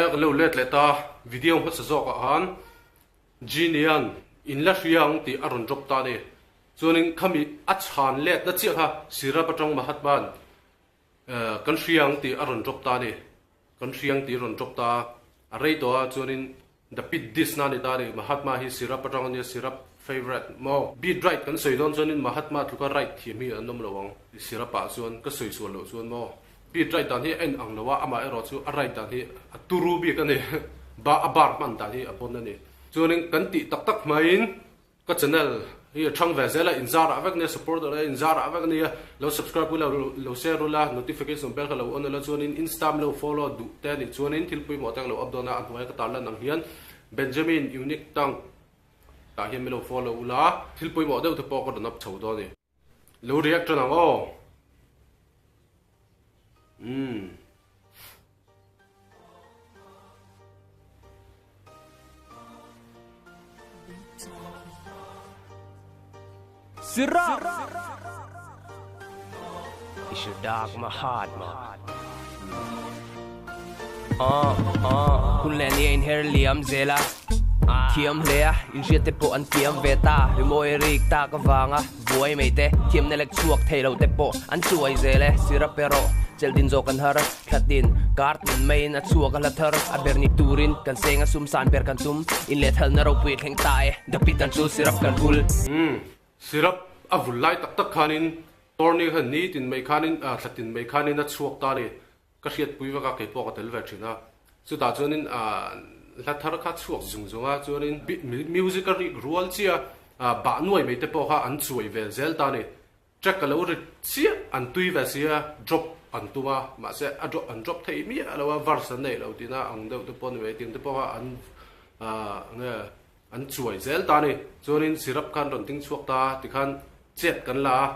Awle kan lo let leh ta video hmasa zawk ah khan Genian in la hria ang tih a rawn drop ta a ni. Chuanin khami a chhan let na chiah kha Sirap atang Mahatman kan hria ang tih a rawn drop ta a ni. Kan hria ang tih a rawn drop ta a, a rei tawh a chuanin The Pit Dish na a ni ta a ni. Mahatma hi Sirap atang a nia Sirap favourite maw? Beat right kan sawi dawn chuanin Mahatma tluka right thiam hi an awm lo ang Sirap ah chuan ka sawi sual loh chuan maw? Beat right dan hi a en ang lo a, amah erawh chu a right dan hi a turu bik a ni. Ba a bar hman dan hi a bon a ni. Chuanin kan tih tak tak hmain ka channel hi a thang ve zel a, inzar ah vek nia, supporter a inzar ah vek ania, lo subscribe ula, lo share ula, notification bell kha lo on ula, chuanin insta lo follow duh te anih chuanin thil pawimawh te ka lo up dawn a, a hnuaia ka tarlan ang hian Benjamin Unique Tank tah hian min lo follow ula, thil pawimawh deuh te pawh ka rawn up chho dawn a ni. Lo react tan ang aw. Umm. Sirap! It's your dog Mahatma. Uh, uh, hun leh ni a inher liam zel a. Thiam hle a, inhriat te pawh an kiam ve ta. Rimawi rik tak avanga buai mai te, thiamna lek chhuak thei lo te pawh an chuai zel e. Sirap erawh chelh din zawk an har, thla tin, kar tin maiin a chhuak a hla thar. A ber ni turin kan seng a sum san ber kan tum, inlehthalna ropui a thleng ta e. Dapit an chu sirap kan vul. Umm, sirap a vul lai tak tak khanin Torni khan nitin mai khanin, thla tin mai khanin a chhuak ta a ni. Ka hriatpui vak a, kei pawh ka tel ve thin a. Chutah chuanin hla thar kha chhuak zung zung a, chuanin music a rik rual chiah a, bah nuai mai te pawh kha an chuai vel zel ta a ni. Track a lo ri chiah, an tui ve si a, drop an tum a, mahse a drop an drop theih miah lo a, verse an neih lo tihna ang deuh te pawh a ni mai, tiang te pawh kha an nge an chuai zel ta a ni. Chuanin syrup khan rawn ding chhuak ta a, tikhan chet kan la a,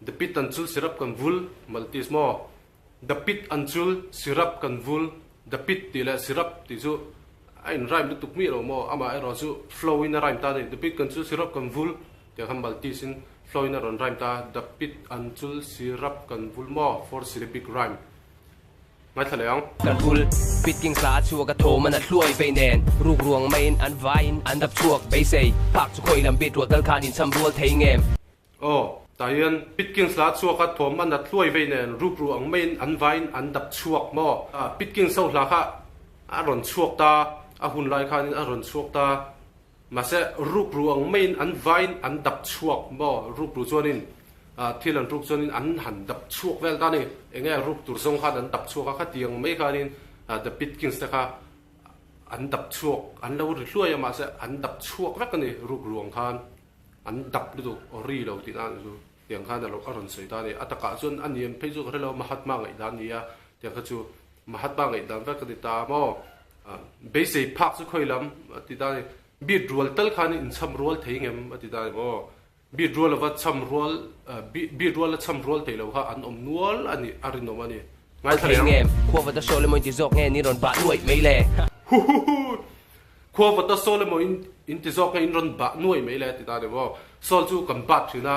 The pit an chul syrup kan vul, Maltese maw? The pit an chul syrup kan vul, The pit tih leh syrup tih chu a in rhyme lutuk miah lo maw? Amah erawh chu flow in a rhyme ta a ni. The pit kan chul syrup kan vul tih ang khan Maltese in flow in a rawn rhyme ta a, The pit an chul syrup kan vul maw? Four syllabic rhyme. Ngaithla leh ang. Kan vul pit king sa a chhuak a thawm an a hluai vei nen ruk ruang maiin an vaiin an dap chhuak beisei phak chu khawi lam bit rual tal khan incham rual thei ngem. Aw, tah hian Pitkins la chhuak a thawm a nat hluai vei nen rukru ang maiin an vaiin an dap chhuak maw? Pitkins ho hla kha a rawn chhuak ta, a hun lai khanin a rawn chhuak ta. Mahse, rukru ang maiin an vaiin an dap chhuak maw? Rukru chuanin thil an ruk chuanin an han dap chhuak vel ta a ni. Enge ruk tur zawng khan an dap chhuak a, khatiang mai khanin The Pitkins te kha an dap chhuak, an lo ri hluai a, mahse an dap chhuak vek a ni rukru ang khan. An dap lutuk ri lo tih nan chu tiang khan a lo a rawn sawi ta a ni. A takah chuan a niam phei chu ka hre lo, Mahatma ngaihdan a ni a, tiang kha chu Mahatma ngaihdan vek a ni ta maw? Beisei phak chu khawi lam a ti ta a ni. Beat rual tal khan inchham rual thei ngem a ti ta a ni maw? Beat rual lova chham rual, beat rual a chham rual thei lo kha an awm nual a ni, a rinawm a ni. Ngaithla leh ang. Thei ngem, khua vata sawl emaw inti zawk nge ni rawn bah nuaih mai le? Huhuhu! Khua vata sawl emaw in in ti zawk nge in rawn bah nuai mai le ti ta ni maw? Sawl chu kan bat thin a,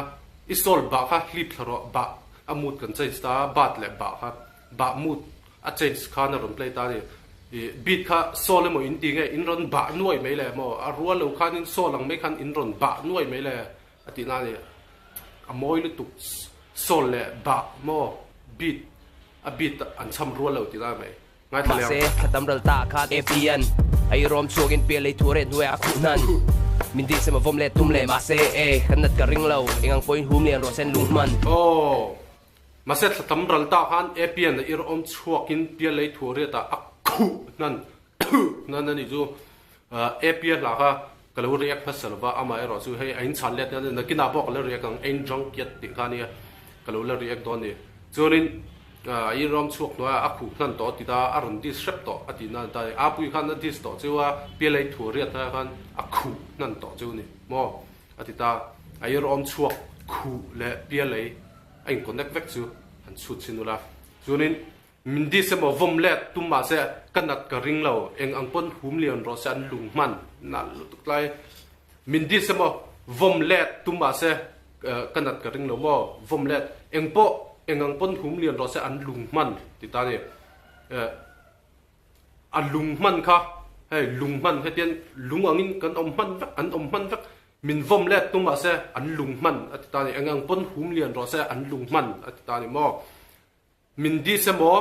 i sawl bah kha hlip thla rawh, bah a mood kan change ta a, bat leh bah kha bah mood a change khan a rawn play ta a ni. I beat kha sawl emaw in ti nge in rawn bah nuai mai le maw? A rual lo khan in sawl ang mai khan in rawn bah nuai mai le a tih na a ni. A mawi lutuk sawl leh bah maw beat a beat an cham rual lo tih na a ni mai. Ngaithla leh ang. Mahse, thla tam ral ta khan APN a i rawm chhuakin pial lei thu reh hnuaiah a khuh hnan. Min dih sem a vawm leh tum leh mahse, e, kan nat ka ring lo, eng ang pawhin hum lian rawh sen lung hman. Aw. Mahse, thla tam ral ta khan APN a i rawm chhuakin pial lei thu riatah a khuh hnan, khuh hnan a nih chu. APN hla kha ka lo react hmasa lo va, amaherawh chu hei a inchhan let hian nakinah pawh ka la react ang, Ein Drunk Yet tih kha ania ka lo la react dawn a ni. Chuanin i ram chhuak hnuaiah a khuh hnan tawh a ti ta, a rawn diss hrep tawh a tih nan ta a ni. Apui khan a diss tawh chu a PLA thu riat hnuaiah khan a khuh hnan tawh chu a ni maw a ti ta. A i rawm chhuak khuh leh PLA a in connect vek chu han chhut chhin ula. Chuanin Min dis emaw vawm let tum mahse ka nat ka ring lo, eng ang pawn hum lian rawh se an lung hman nalh lutuk tlai. Min dis emaw vawm let tum mahse ka nat ka ring lo maw, vawm let eng pawh eng ang pawn hum lian rawh se an lung hman ti ta ni. A lung hman kha hei lung hman hetian lung angin kan awm hman vek an awm hman vek min vawm let tum mahse an lung hman a ti ta a ni. Eng ang pawn hum lian rawh se an lung hman a ti ta a ni maw. Min dis emaw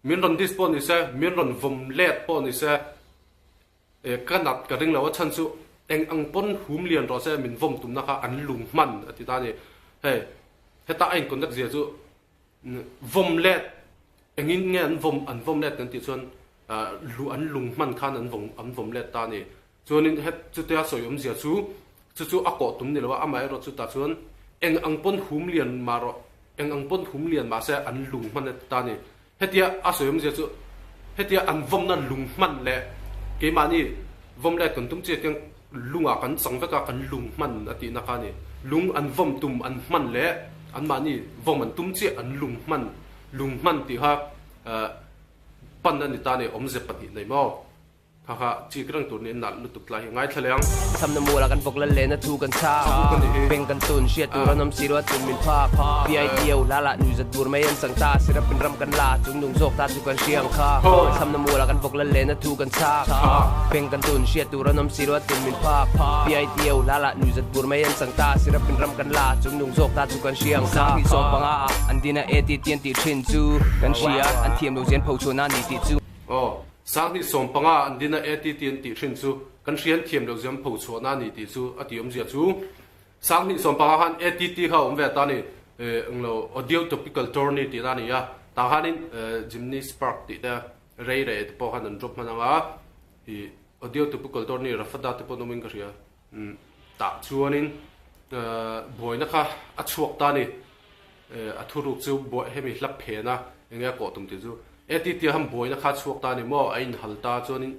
min rawn dis pawh ni se min rawn vawm let pawh ni se ka nat ka ring lo a chhan chu eng ang pawn hum lian rawh se min vawm tumna kha an lung hman a ti ta a ni. Hei heta a in connect zia chu Vawm let, engin nge an vawm, an vawm let kan tih chuan lu an lung hman khan an vawm an vawm let ta a ni. Chuanin het chutia sawi awmzia chu chu chu a kawh tum ni lo a, amaherawh chu tah chuan eng ang pawn hum lian mah rawh, eng ang pawn hum lian mah se an lung hman a ti ta a ni. Hetia a sawi awmzia chu hetia an vawmna lung hman leh keimahni vawm let kan tum chiah tiang lungah kan chang vek a, kan lung hman a tihna kha a ni. Lung an vawm tum an hman leh anmahni vawm an tum chiah an lung hman, lung hman tih kha pan a ni ta a ni, awmze pahnih nei maw? Kha kha chik reng tur niin nalh lutuk tlai hi ngaithla leh ang. Thamna mualah kan vawk lal lehna thu kan chhak. Beng kan tun hriat tur an awm si lo a tun min phak. PITO hla lah nuihzat bur mai an chang ta. Sirap in ram kan la chung nung zawk ta chu kan hria ang kha. Thamna mualah kan vawk lal lehna thu kan chhak. Beng kan tun hriat tur an awm si lo a tun min phak. PITO hla lah nuihzat bur mai an chang ta. Sirap in ram kan la chung nung zawk ta chu kan hria ang kha. 2015 ah an dina ATT an tih thin chu kan hria. An thiam lo zian pho chhuahna a ni tih chu. Aw. 2015 an dina ATT an tih hrin chu kan hrian thiam loh ziam pho chhuahna a ni tih chu a tih awmzia chu 2015 khan ATT kha a awm ve ta a ni englo Audio Topical Tourney tih na a ni a tah khanin Jimny Spark tih te rei rei te pawh khan an drop hman ang a ih Audio Topical Tourney Rafada te pawh an awmin ka hria tah chuanin buaina kha a chhuak ta a ni. A thuruk chu buai hemi hlap phen a enge a kawh tum tih chu e ti tia ham buaina kha chhuak ta a ni maw a inhal ta chuanin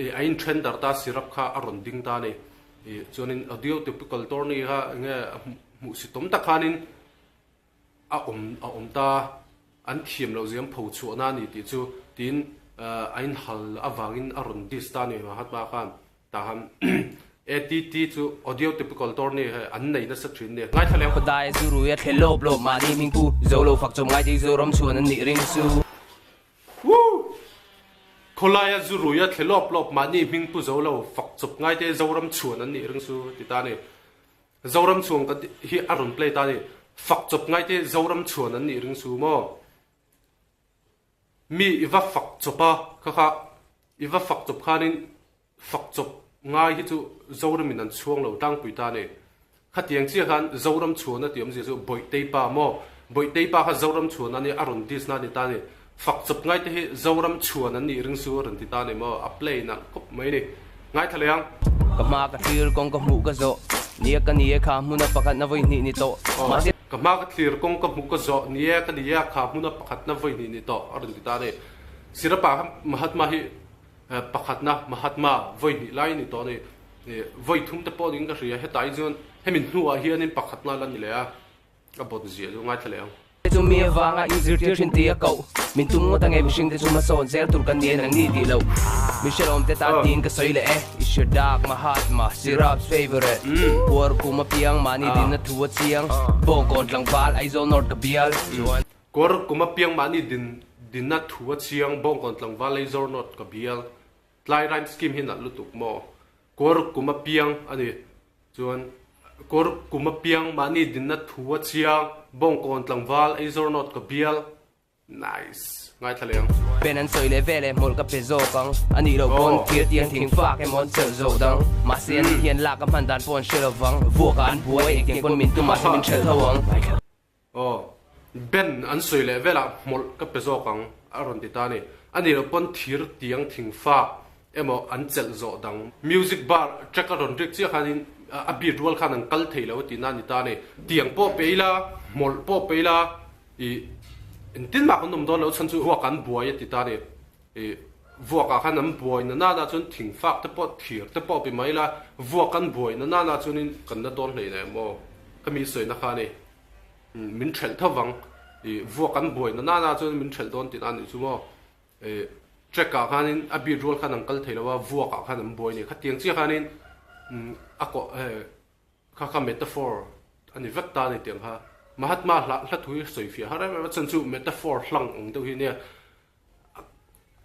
ih a inthen dar ta syrup kha a rawn ding ta a ni ih chuanin audio typical tourney kha enge a hmuh si tawm tak khanin a awm a awm ta an thiam loh ziam pho chhuahna a ni tih chu tiin a inhal avangin a rawn diss ta a ni Mahatma khan. Tah han ATT chu audio typical tourney he an nei nasa thin nia. Ngaithla leh. Khawdai a zu rui a thle lawp lawp mahni hming pu zo lo fak chawm ngai te Zoram chhuan an nih ring su. Woo! Khawlai a zu rui a thle lawp lawp mahni hming pu zo lo fak chawp ngai te Zoram chhuan an nih ring su ti ta ni. Zoram chhuan ka hi a rawn play ta ni. Fak chawp ngai te Zoram chhuan an nih ring su maw? Mi i va fak chawp a, kha kha i va fak chawp khanin fak chawp ngai hi chu Zoramin an chhuang lo tlangpui ta a ni. Khatiang chiah khan Zoram chhuan a tih awmzia chu Bawihtei pa maw? Bawihtei pa kha Zoram chhuan a nia, a rawn diss na a ni ta a ni. Fak chawp ngai te hi Zoram chhuan an nih ring su a rawn ti ta a ni maw? A play nalh khawp mai a ni. Ngaithla leh ang. Ka hma ka thlir kawng ka hmuh ka zawh nia ka ni e kha hmuna pakhat na vawi hnih ni tawh. Mahse. Ka hma ka thlir kawng ka hmuh ka zawh nia ka ni e kha hmuna pakhat na vawi hnih ni tawh a rawn ti ta a ni. Sirapa kha Mahatma hi pakhat na Mahatma vawi hnih lai a ni tawh a ni. Vawi thum te pawh niin ka hria hetah hi chuan hemi hnuah hianin pakhat na la ni leh a. A bawt ziah chu ngaithla leh ang. Chu mi avanga in zirtir thin tih a koh. Min tum ngawt ange mihring te chu hmasawn zel tur kan ni a nang ni tih loh. Mihrelawm te tan tiin ka sawi leh e. I hre dak Mahatma Sirap's favourite. Puar kum apiang mahni dinna thu a chiang. Bawngkawn tlangval Aizawl North ka bial. Puar kum apiang mahni dinna thu a chiang. Bawngkawn tlangval Aizawl North ka bial. Tlai rhyme scheme hi nalh lutuk maw? Kawr kum apiang a ni. Chuan kawr kum apiang mahni dinna thu a chiang, bawngkawn tlangval Aizawl North ka bial. Nice. Ngaithla leh ang. Pen an sawi leh vel e hmawlh ka pe zawk ang. A nih loh pawn thir tiang thing fak emaw an chelh zawh dang. Mahse an hian lak a hman dan pawh an hre lo vang. Vuakah an buai engtiang pawn min tum mahse min hrelh tho ang. Aw. Ben an sawi leh velah hmawlh ka pe zawk ang a rawn ti ta a ni. A nih loh pawn thir tiang thing fak emaw an chelh zawh dang. Music bar track a rawn rik chiah khanin a beat rual khan an kal thei lo a tihna a ni ta a ni. Tiang pawh pe ila, hmawlh pawh pe ila ih engtin mah kan awm dawn lo chhan chu vuak an buai a ti ta a ni. Ih vuakah khan an buai na nana chuan thing fak te pawh thir te pawh pe mai ila vuak an buai na nana chuanin kan la dawn hlei leh maw ka mi sawina kha a ni. Min ṭhelh tho vang. Ih, vuak an buai na nana chuan min ṭhelh dawn tih na nih chu maw. Ih, track ah khanin a beat rual khan an kal thei lo a, vuak ah khan an buai a ni. Khatiang chiah khanin a kawh he kha kha metaphor a ni vek ta a ni tiang kha. Mahatma hla hla thu hi sawi fiah har em em a, chuan chu metaphor hlang ang deuh hi nia.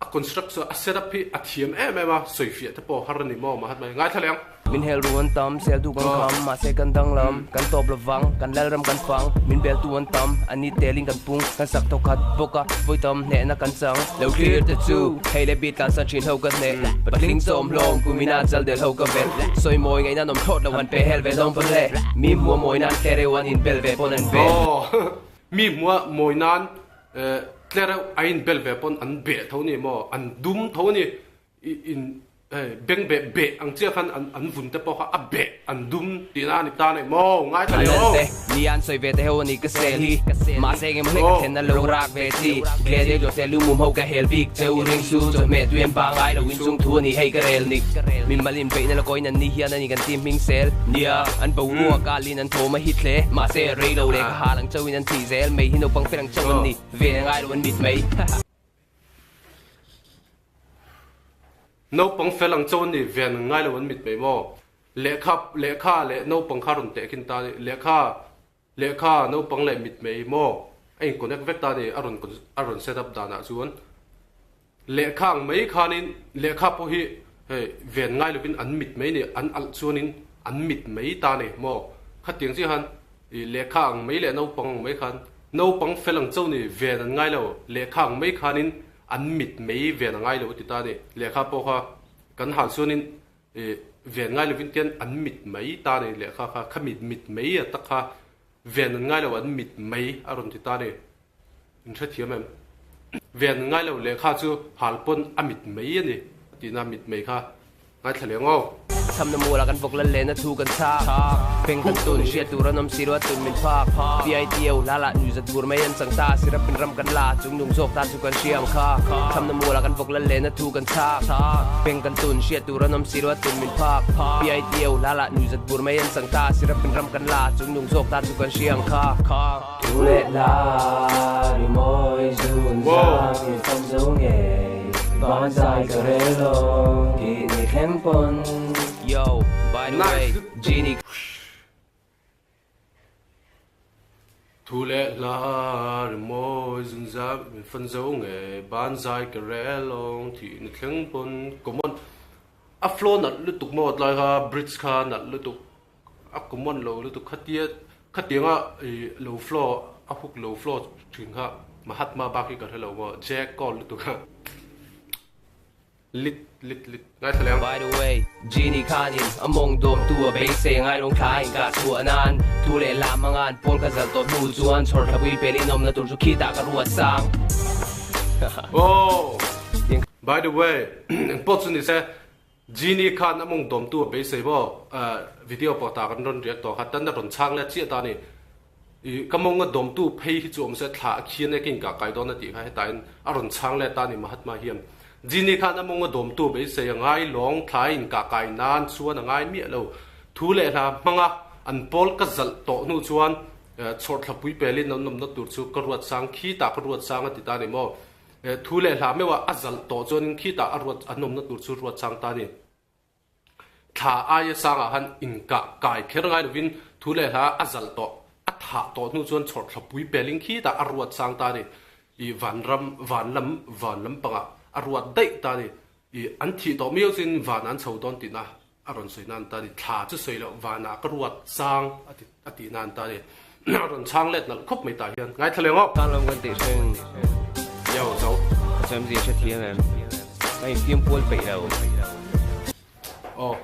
A construction, a set up hi a thiam em em a, sawifiah te pawh har a ni maw Mahatma hi ngaithla leh ang. Min hel ru an tam, sel duh kan kham, mahse kan danglam, kan tawp lovang, kan lalram kan fang, min bel tu an tam, an ni telin kan pung, kan sak tawk khat bawk a, vawi tam hnehna kan chang. Lo clear te chu, hei leh bit tlansan thin ho ka hneh, patling chawm hlawm, kumina chal del ho ka vel, sawi mawi ngaihna an awm thlawt lo han pe hel ve dawn pawn le, mi hmua mawi nan tle reuh an inbel ve pawn an bel. Mi hmua mawi nan Tle reuh a in bel ve pawn an beh tho ni maw, an dum tho ni, in beng beh beh ang chiah khan an vun te pawh kha a beh an dum tihna a ni ta nei maw, ngaithla leh aw. Ni an sawi ve te ho a ni ka sel hi, mahse eng emaw hlek ka thlen a lo rak ve chi, gle deuh deuh se lumum ho ka hel bik cheu ring su, chawhmeh tui an pangai lo in chung thu a ni hei ka rel ni, mimal in beihna la kawiin an ni hian a ni kan team hming sel, nia an boruak a lin an thawm a hit hle, mahse rei lo leh ka hal ang chauhin an thih zel mai hi naupang fel ang chauh an ni, ven a ngai lo an mit mai. Naupang fel ang chauh an ni, ven a ngai lo an mit mai maw? Lehkha lehkha leh naupang kha rawn teh khin ta a ni, lehkha lehkha naupang leh mit mai maw? A in connect vek ta a ni, a rawn a rawn set up danah chuan lehkha ang mai khanin lehkha pawh hi hei ven ngai lovin an mit mai a ni, an alh chuanin an mit mai ta a ni maw? Khatiang chiah khan I lehkha ang mai leh naupang ang mai khan naupang fel ang chauh ni ven an ngai lo, lehkha ang mai khanin an mit mai ven a ngai lo a ti ta a ni. Lehkha pawh kha kan hal chuanin i ven ngai lovin tian an mit mai ta a ni, lehkha kha kha mit mit mai a tak kha ven an ngai lo an mit mai a rawn ti ta a ni. In hrethiam em? Ven an ngai lo lehkha chu hal pawn a mit mai a ni a tihna mit mai kha ngaithla leh ngaw. Chhamna mualah kan vawk lal lehna thu kan chhak. Beng kan tun hriat tur an awm si lo a tun min phak. PITO hla lah nuihzat bur mai an chang ta. Sirap in ram kan la chung nung zawk ta chu kan hria ang kha. Chhamna mualah kan vawk lal lehna thu kan chhak. Beng kan tun hriat tur an awm si lo a tun min phak. PITO hla lah nuihzat bur mai an chang ta. Sirap in ram kan la chung nung zawk ta chu kan hria ang kha. Thu leh hla rimawi zun zam i fan zo ngei Van zai ka rel lo tih ni thleng pawn Yo, by the way, Genie Thu leh hla rimawi zun zam i fan zo ngei Van zai ka rel lo tih ni thleng pawn Common a flow nalh lutuk maw tlai kha bridge kha nalh lutuk. A common lo lutuk khatia khatianga ih lo flow a hook lo flow thin kha Mahatma bak hi ka hre lo maw Jack call lutuk a lit lit lit ngaithla leh ang. By the way, Genie khanin a mawng dawmtu a beisei ngai lawng thla in kah chhuah nan thu leh hla hmanga'n pawl ka zal tawh hnu chuan chhawr thlapui pel in awmna tur chu khitah ka ruat sang. Oh! By the way, engpawh chu ni se Genie khan a mawng dawmtu a beisei maw? Video pawh ta kan rawn riak tawh kha tan a rawn chhang let chiah ta a ni. I ka mawng a dawmtu phei hi chu awm se thla a khian e ka inkah kai dawn a tih kha hetain a rawn chhang let ta a ni Mahatma hian. Genie khan a mawng a dawmtu a beisei a ngai lawng thla a inkah kai nan chuan a ngai miah lo. Thu leh hla hmanga an pawl ka zalh tawh hnu chuan chhawrthlapui pelin an awmna tur chu ka ruat sang khi tah ka ruat sang a ti ta a ni maw? Thu leh hla meuh a a zalh tawh chuanin khitah a ruat an awmna tur chu ruat chang ta a ni. Thla aia sangah khan inkah kai kher ngai lovin thu leh hla a zalh tawh a thah tawh hnu chuan chhawrhthla pui pelin khitah a ruat chang ta a ni. I vanram van lam van lampangah a ruat daih ta a ni. I an thih tawh miau chuin van an chho dawn tihna a rawn sawi nan ta a ni. Thla chu sawi loh vanah ka ruat chang a ti a tih nan ta a ni. A rawn chhang let nalh khawp mai tah hian. Ngaithla leh ngawk. Tan lam kan tih hring. Yo zo. Ka sawi awmzia hre thiam em? Ka infiam kual peih lo. Aw.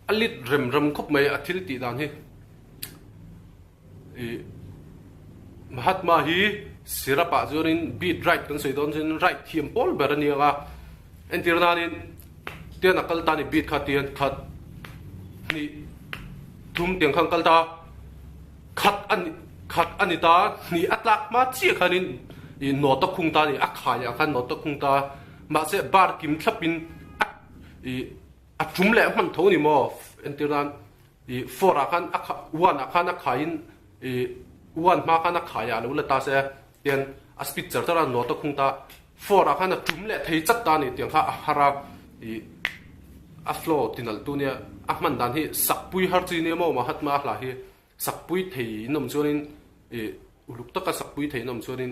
A lit rem rem khawp mai a thil tih dan hi. I Mahatma hi syrup ah chuanin beat right kan sawi dawn chuan right thiam pawl ber a ni ang a. Entir nanin tian a kal ta ni beat kha tian khat hnih thum tiang khan kal ta khat a ni khat a ni ta hnih a tlak hma chiah khanin ih nawt a khung ta a ni a khai ah khan nawt a khung ta mahse bar kim thlap in a ih a tum leh hman tho ni maw entir nan ih four ah khan a one ah khan a khai in ih one hma khan a khai ah a lo la ta se tian a speed char char a nawt a khung ta Four ah khan a tum leh thei chat ta a ni tiang kha a har a, ih a flow ti nalh tu nia a hman dan hi sakpui har chi nia maw Mahatma a hla hi sakpui thei in awm chuanin ih uluk taka sakpui thei in awm chuanin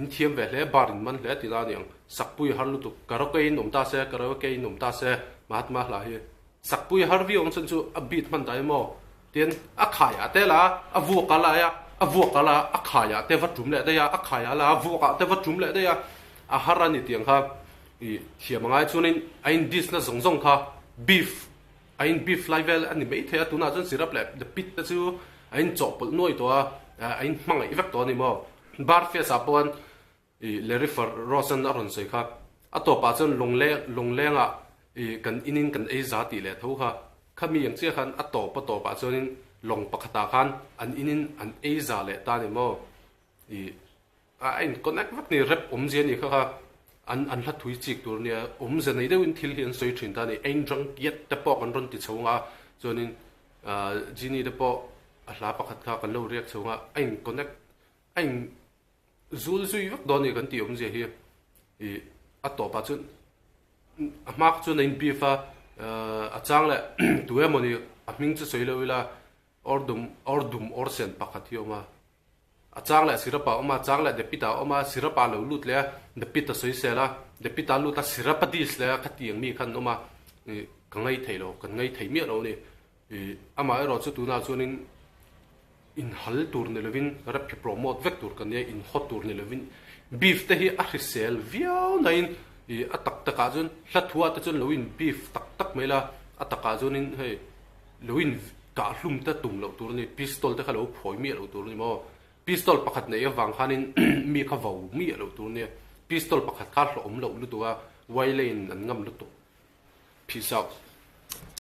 In thiam ve hle, bar in man hle tih la a ni ang. Sakpui har lutuk, karaoke in awm ta se, karaoke in awm ta se, Mahatma hla hi sakpui har viau ang chuan chu a beat hman ta em aw? Tin, a khaiah te la, a vuak a lai a, a vuak a la, a khaiah te va tum leh daih a, a khaiah la, a vuakah te va tum leh daih a, a har a ni tiang kha i thiam a ngai chuanin a in dish na zawng zawng kha beef a in beef lai vel a ni maithei a, tunah chuan syrup leh the pit te chu a in chawhpawlh nuai tawh a, a in hmangaih vek tawh a ni maw? Bar face ah pawh I Larry Ross-a'n a rawn sawi kha, a tawpah chuan lawngleng lawnglengah i kan inin kan ei za tih leh tho kha. Khami ang chiah khan a tawp a tawpah chuanin lawng pakhatah khan an inin an ei za leh ta a ni maw? I a in connect vek ni, rap awmzia ni kha kha an an hla thui chik tur nia, awmzia nei deuhin thil hi an sawi thin ta a ni. Ein drunk yet te pawh kan rawn ti chho ang a, chuanin Genie te pawh a hla pakhat kha kan lo riak chho ang a, a in connect a in Zul zui vek dawn a ni kan tih awmzia hi ih a tawpah chuan a hma kha chuan a in beef a, a chang leh tu emaw ni a hming chu sawi lo ila awr dum awr dum awr sen pakhat hi a awm a, a chang leh syrup ah a awm a, a chang leh depit ah a awm a, syrup ah a lo lut leh a, depit a sawi sel a, depit ah a lut a syrup a dish leh a khatiang mi khan an awm a, ih ka ngei thei lo kan ngei thei miah lo a ni. Ih, amaherawh chu tunah chuanin inhal tur ni lovin rap hi promote vek tur kan nia, inhawt tur ni lovin beef te hi a hrisel viau nain ih a tak takah chuan hla thuah te chuan lo in beef tak tak mai la, a takah chuanin hei lo in kah hlum te tum loh tur a ni, pistol te kha lo phawi miah loh tur a ni maw, pistol pakhat neih avang khanin mi kha vo miah loh tur a nia, pistol pakhat kha hlawhawm loh lutuk a, wire lane an ngam lutuk. Peace out.